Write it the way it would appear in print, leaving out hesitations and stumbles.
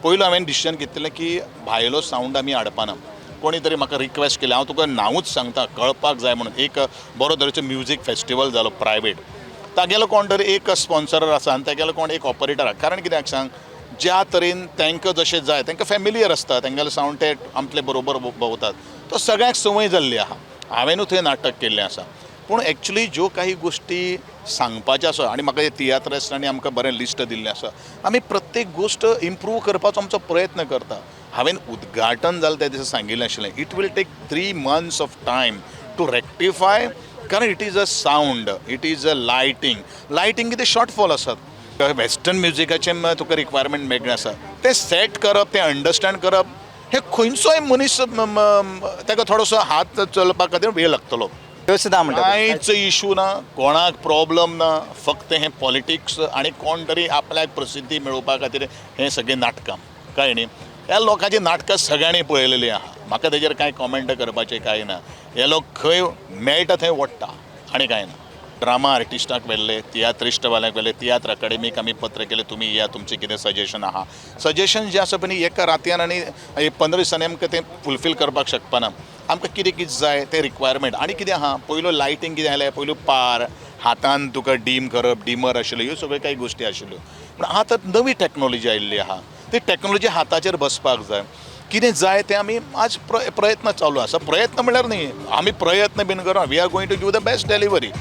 पयलो हांवें डिसिजन घेतिल्लें की भायलो सावंड आमी हाडपाना. कोणी तरी म्हाका रिक्वेस्ट केली, हांव तुका नांवूच सांगता कळपाक जाय म्हणून, एक बरो तरेचो म्युजीक फेस्टिवल जालो प्रायवेट, तागेलो कोण तरी एक स्पॉन्सर आसा आनी तागेलो कोण एक ऑपरेटर आसा. कारण कित्याक सांग, ज्या तरेन तांकां जशें जाय, तांकां फेमिलियर आसता, तांगेले सावंड ते आमचे बरोबर भोंवतात, तो सगळ्यांक संवय जाल्ली आहा. हांवेनूय थंय नाटक केल्लें आसा. पूण एक्चुली ज्यो काही गोश्टी सांगपाच्यो आसा आनी म्हाका हे तियात्रिस्टांनी आमकां बरें लिस्ट दिल्लें आसा, आमी प्रत्येक गोश्ट इम्प्रूव करपाचो आमचो प्रयत्न करता. हांवें उद्घाटन जालें त्या दिसा सांगिल्लें आशिल्लें, it will take 3 months of time to rectify, कारण it is a sound, it is a lighting. Lighting कितें शॉर्टफॉल आसात, वेस्टर्न म्युजिकाचें तुका रिक्वायरमेंट वेगळें आसा, तें सेट करप, तें अंडरस्टँड करप, हें खंयचोय मनीस ताका थोडोसो हात चलपा खातीर वेळ लागतलो. व्यवस्थित आहा म्हणटा. कांयच इशू ना, कोणाक प्रॉब्लम ना. फक्त हें पॉलिटिक्स आनी कोण तरी आपल्याक प्रसिद्धी मेळोवपा खातीर हें सगळें नाटकां. कळ्ळें न्ही? ह्या लोकांची नाटकां सगळ्यांनी पळयलेलीं आहा. म्हाका तेजेर कांय कॉमेंट करपाचें कांय ना. हे लोक खंय मेळटा थंय ओडटा आनी कांय ना. ड्रामा आर्टिस्टाक व्हेल्ले, तियात्रिस्टवाल्यांक व्हेल्ले, तियात्र अकाडेमीक आमी पत्र केलें, तुमी या, तुमचें कितें सजेशन आहा. सजेशन जें आसा पळय न्ही, एका रातयान आनी 15 दिसांनी आमकां तें फुलफील करपाक शकपाना. आमकां कितें कितें जाय तें रिक्वायरमेंट आनी कितें आहा. पयलू लायटींग कितें आसलें, पयलू पार हातान तुका डीम करप, डिमर आशिल्ल्यो, ह्यो सगळ्यो कांय गोश्टी आशिल्ल्यो. पूण आतां नवी टॅक्नोलॉजी आयिल्ली आहा, ती टॅक्नोलॉजी हाताचेर बसपाक जाय. कितें जाय तें आमी आज प्रयत्न चालू आसा. प्रयत्न म्हणल्यार न्ही, आमी प्रयत्न बीन करून we are going to give the best delivery.